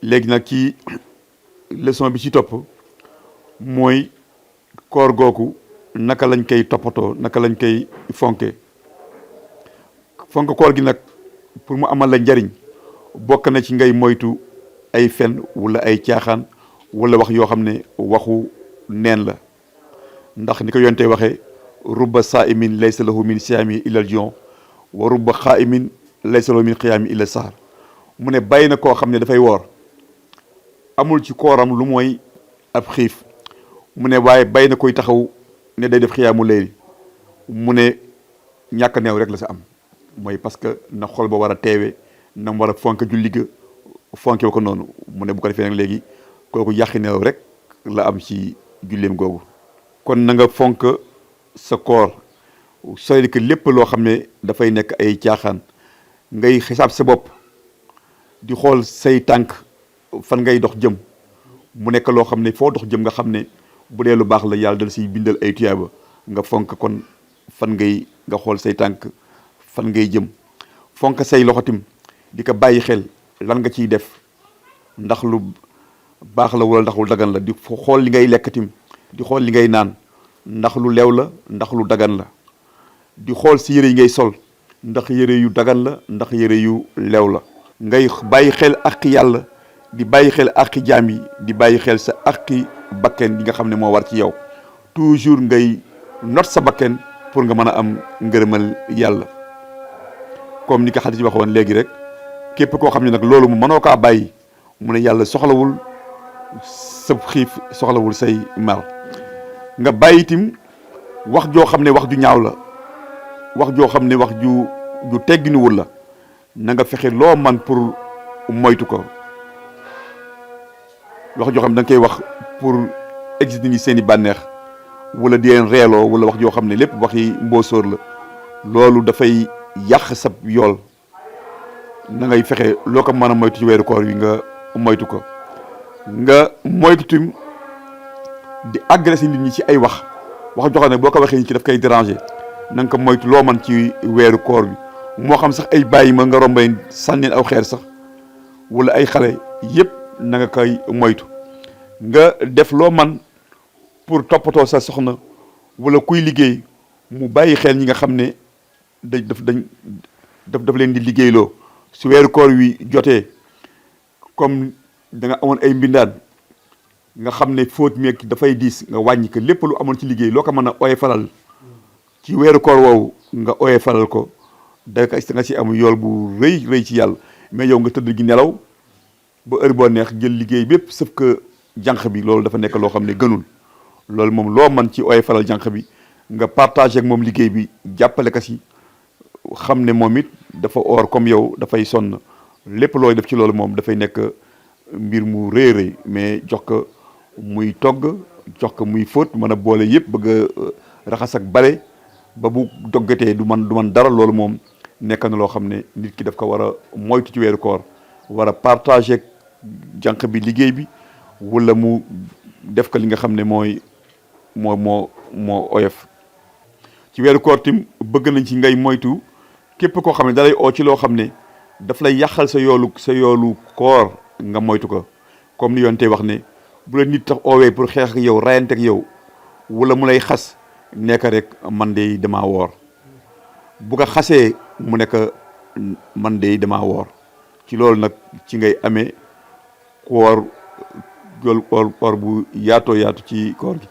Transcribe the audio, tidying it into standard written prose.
léegi nag ci leçon bi ci topp mooy koor googu naka lañ koy toppatoo naka lañ koy fonke fonk koor gi nag pour mu amal la njariñ bokk na ci ngay moytu ay fen wala ay caaxaan wala wax yoo xam ne waxu neen la ndax ni ko yontee waxee rubba saa'imin laysa lahu min siyaami illa al-juu' wa rubba xaa'imin laysa lahu min qiyaami illa sahar mu ne bàyyi na koo xam ne dafay woor amul ci kooram lu mooy ab xiif mu ne waaye bàyyi na koy taxaw ne day def xiyaamu layli mu ne ñàkk neew rek la sa am mooy parce que na xol ba war a teewe na mu war a fonk julli ga fonke ko noonu mu ne bu ko defee nag léegi kooku yàqi neew rek la am ci julleem googu kon na nga fonk sa koor sooy que lépp loo xam ne dafay nekk ay caaxaan ngay xisaab sa bopp di xool say tànk fan ngay dox jëm mu nekk loo xam ne foo dox jëm nga xam ne bu dee lu baax la yàlla dal siy bindal ay tuyaaba nga fonk kon fan ngay nga xool say tànk fan ngay jëm fonk say loxo tim di ko bàyyi xel lan nga ciy def ndax lu baax la wala ndax lu dagan la di xool li ngay lekk tim di xool li ngay naan ndax lu leew la ndax lu dagan la di xool si yére yi ngay sol ndax yére yu dagan la ndax yére yu leew la ngay bàyyi xel àqi yàlla di bàyyi xel àqi jaam yi di bàyyi xel sa àqi bakken bi nga xam ne moo war ci yow toujours ngay not sa bakken pour nga mën a am ngërëmal yàlla comme ni ko xadis waxoon léegi rek képp koo xam ne nag loolu mu mënoo kaa bàyyi mu ne yàlla soxlawul sa xiif soxlawul say mar nga bàyyi itam wax joo xam ne wax ju ñaaw la wax joo xam ne wax ju tegginuwul la na nga fexe loo man pour moytu ko wax joo xam ne da nga koy wax pour exit nit ñi seen i bànneex wala di leen reeloo wala wax joo xam ne lépp waxi mboosóor la loolu dafay yàq sab yool na ngay fexe loo ko mën a moytu ci weeru koor yi nga moytu ko nga moytu tim di agressé nit ñi ci ay wax joo xam ne boo ko waxee nit ci daf koy déranger na nga ko moytu loo man ci weeru koor bi moo xam sax ay bàyyi ma nga rombay sànneen aw xeer sax wala ay xale yépp na nga koy moytu nga def loo man pour toppatoo sa soxna wala kuy liggéey mu bàyyi xel ñi nga xam ne daf leen di liggéeyloo su weeru koor wi jotee comme da nga amoon ay mbindaan nga xam ne fóot meeg dafay diis nga wàññi ko lépp lu amoon ci liggéey loo ko mën a oye falal ci weeru koor woowu nga oye falal ko da nga ci am yool bu rëy ci yàlla mais yow nga tëdd gi nelaw ba heure boo neex jël liggéey bépp sauf que jànq bi loolu dafa nekk loo xam ne gënul loolu moom loo man ci oye falal jànq bi nga partagé ak moom liggéey bi jàppale ko si xam ne moom it dafa oor comme yow dafay sonn lépp looy def ci loolu moom dafay nekk mbir mu rëy mais jox ko muy togg jox ko muy fóot mën a boole yëpp bëgg a raxas ak bale ba bu doggatee du man dara loolu moom nekk na loo xam ne nit ki daf ko war a moytu ci weeru koor war a partagé ak jànq bi liggéey bi wala mu def ko li nga xam ne moo oyof ci weeru koor tim bëgg nañ ci ngay moytu képp koo xam ne dalay oo ci loo xam ne daf lay yàqal sa yoolu koor nga moytu ko comme ni yoonte wax ne bu la nit tax oowee pour xeex ak yow rayante ak yow wala mu lay xas nekk rek man de damaa woor bu ko xasee mu nekk man de damaa woor ci loolu nag ci ngay amee koor bu yaatoo yaatu ci koor gi